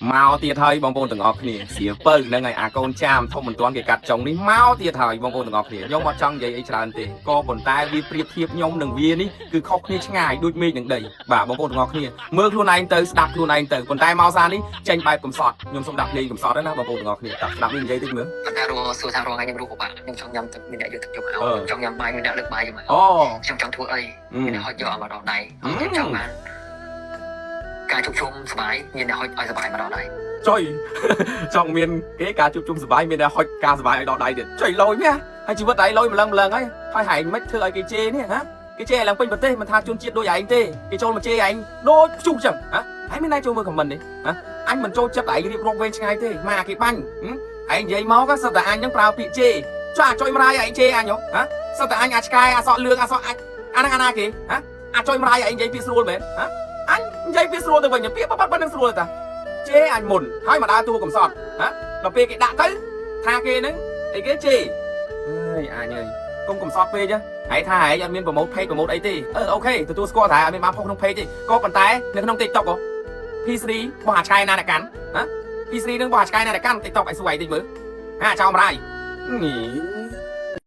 មកទៀតហើយបងប្អូនទាំងអស់គ្នាសៀពៅហ្នឹងហើយអាកូនចាមធំមិនទាន់គេកាត់ចុងនេះមកទៀតហើយបងប្អូនទាំងអស់គ្នាខ្ញុំអត់ចង់និយាយអីច្រើនទេក៏ប៉ុន្តែវាប្រៀបធៀបខ្ញុំនឹងវានេះគឺខុសគ្នាឆ្ងាយដូចមេឃនឹងដីបាទបងប្អូនទាំងអស់គ្នាមើលខ្លួនឯងទៅស្ដាប់ខ្លួនឯងទៅប៉ុន្តែមកសារនេះចេញបែបកំសត់ខ្ញុំសូមដាក់ភ្លេងកំសត់ណាបងប្អូនទាំងអស់គ្នាស្ដាប់នេះនិយាយតិចមើល ប៉ុន្តែរស់សួរថារងថ្ងៃខ្ញុំរស់ពិបាកខ្ញុំចង់ញ៉ាំទឹកមានអ្នកយកទឹកយកមក អឺ ខ្ញុំចង់ញ៉ាំបាយមានអ្នកលើកបាយយកមក អូ ខ្ញុំចង់ធ្វើអី អឺ មានអ្នកហុចយកឲ្យមកដល់ដៃខ្ញុំចង់បានការជួបជុំសប្បាយមានអ្នកហុចឲ្យសប្បាយមកដល់ដៃ ចុយ ចង់មានគេការជួបជុំសប្បាយមានតែហុចការសប្បាយឲ្យដល់ដៃទៀតចុយលយមាហើយជីវិតឯងលយម្លឹងម្លឹងហើយហើយហែងមិនធ្វើឲ្យគេជេរនេះហ៎គេជេរឲ្យឡើងពេញប្រទេសមិនថាជនជាតិដូចឯងទេគេចូលមកជេរឯងដូចព្យុះចឹងហ៎ហើយមានណែចូលមើល comment នេះហ៎អញមិនចូលចិត្តឯងរៀបរាប់វែងឆ្ងាយទេមកគេបាញ់ឯងនិយាយមកសិតតែអញនឹងប្រើពាក្យជេរចុះអាចុយម្រាយឯងជេរអញហ៎សិតតែអញអាចឆ្កែអាសក់លឿងអាសក់អាចអាហ្នឹងអាណាគេហ៎អាចុយម្រាយឯងនិយាយពាក្យស្រួលមែនហ៎អញនិយាយពាក្យស្រួលទៅវិញពាក្យប៉ប៉ុណ្្នឹងស្រួលតា ជេរអញមុនហើយមកដើរតួកំសត់ហ៎ដល់ពេលគេដាក់ទៅថាគេហ្នឹងអីគេជេរអើយអញអើយកុំកំសត់ពេកហ៎ហើយថាឯងអត់មាន promote page promote អីទេអឺ OK ទទួលស្គាល់ថាអត់មានបានផុសក្នុង page ទេក៏ប៉ុន្តែនៅក្នុង TikTok ហ៎ P3 បោះអាឆ្កែណាអ្នកកាន់ហ៎ P3 នឹងបោះអាឆ្កែណាអ្នកកាន់ TikTok ឲ្យសួរឯងតិចមើលហាចោលម្រាយនេះ